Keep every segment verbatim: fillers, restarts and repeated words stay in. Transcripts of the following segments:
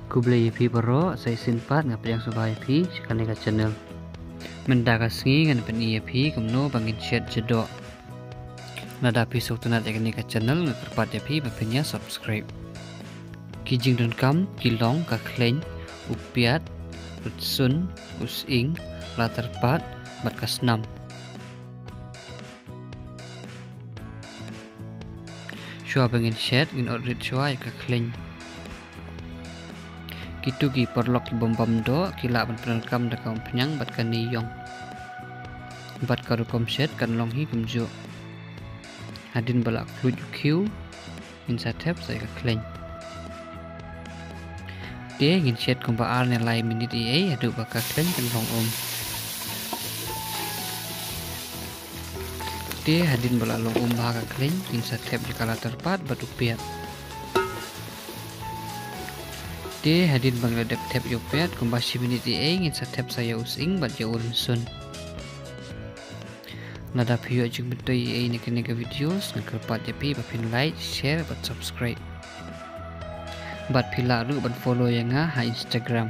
Khublei ïa phi baroh, sa shisien pat nga pdiang sngewbha ïa phi sha kane ka channel. Mynta ka sngi ngan pyni ïa phi kumno ba ngin shet jadoh. Lada phi sngewtynnat ïa kane ka channel, nga kyrpad ïa phi ba phin ïa subscribe. Ki jingdonkam ki long ka khleiñ, u piat, rynsun, u sying, la tyrpad bad ka snam. Shuwa ba ngin shet, ngin ot rit shuwa ïa ka khleiñ. Kito ki paralok ki bym bam doh ki lah ban pyndonkam da ka umphniang bad kane ïong. Bad ka rukom shet kan long hi kumjuh. Hadien ba la khluit u khiew, ngin sa thep sa ïa ka khleiñ. Te ngin shet kumba ar ne lai minit ei ei haduh ba ka khleiñ kan long um. Te hadien ba la long um bha ka khleiñ, ngin sa thep ïa ka la tyrpad bad u piat. Te hadien ba ngi la dep thep ïa u piat kumba shi minit ei ei, ngin sa thep sa ïa u sying bad ïa u rynsun. Lada phi ïoh jingmyntoi ei ei na kane ka videos, nga kyrpad ïa phi ba phin like, share bad subscribe. Bad phi lah ruh ban follow ïa nga ha Instagram.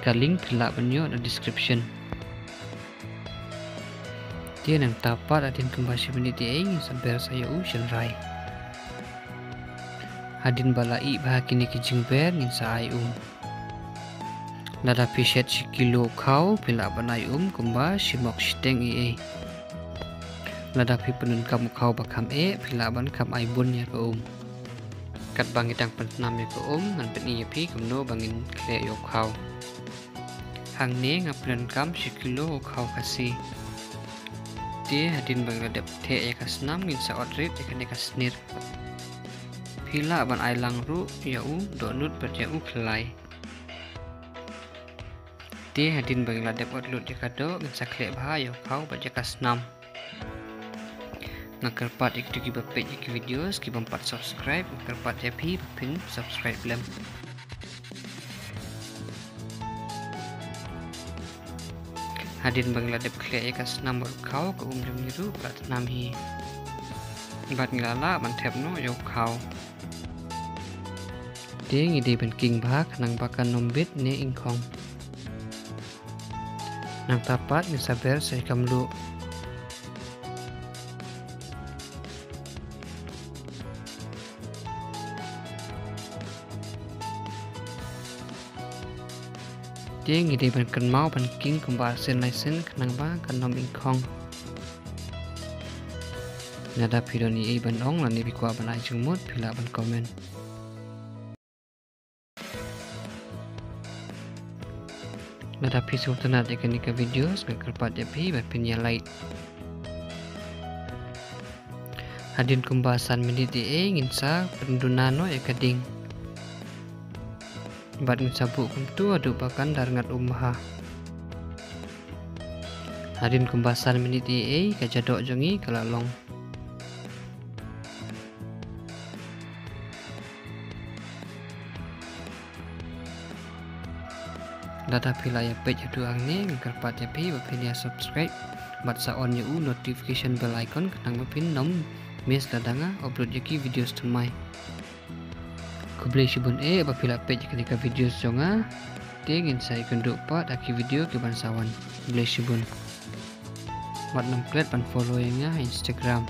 Ka link phi lah ban ïoh na description. Te nangta pat hadien kumba shi minit ei ei, ngin sa ber sa ïa u shynrai. Hadien ba la ih bha kine ki jingber, ngin sa ai um. Lada phi shet shi kilo u khaw, phi lah ban ai um kumba shi mok shiteng ei ei. Lada phi pyndonkam u khaw ba kham eh, phi lah ban kham ai bun ïa ka um. Katba ngi dang pynsnam ïa ka um, ngan pyni ïa phi kumno ba ngin khleh ïa u khaw. Hangne nga pyndonkam shi kilo u khaw Khasi. Te hadien ba ngi la dep theh ïa ka snam, ngin sa ot rit ïa kane ka snir. Phi lah ban ai lang ruh ïa u dohnud bad ïa u khlai. Te hadien ba ngi la dep ot lut ïa ka doh, ngin sa khleh bha ïa u khaw bad ïa ka snam. Nga kyrpad ïa kito kiba peit ïa ki videos, ki bym pat subscribe, nga kyrpad ïa phi ba phin subscribe lem. Hadien ba ngi la dep khleh ïa ka snam bad u khaw, ka um jong ngi ruh ka la tnam hi. Bad ngi la lah ban thep noh ïa u khaw. Te ngi dei ban king bha khnang ba kan ym bit ne ingkhong. Nangta pat ngin sa ber sa ïa ka mluh. Te ngi dei ban kynmaw ban king kumba arsien laisien khnang ba kan ym ingkhong. Lada phi don ei ei ban ong lane phi kwah ban ai jingmut, phi lah ban comment. Lada phi sngewtynnat ïa kane ka videos, nga kyrpad ïa phi ba phin ïa like. Hadien kumba san minit ei ei, ngin sa pynduna noh ïa ka ding. Bad ngin sa buh kumtu haduh ba kan da rngat um bha. Hadien kumba san minit ei ei, ka jadoh jong ngi ka la long. Lada phi la ïa peit haduh hangne, nga kyrpad ïa phi ba phin ïa subscribe bad sa on ïa u notification bell icon khnang ba phin ym miss lada nga upload ïa ki videos thymmai. Khublei shibun eh ba phi la peit ïa kane ka videos jong nga. Te ngin sa ïakynduh pat ha ki video ki ban sa wan. Khublei shibun. Bad ym klet ban follow ïa nga ha Instagram.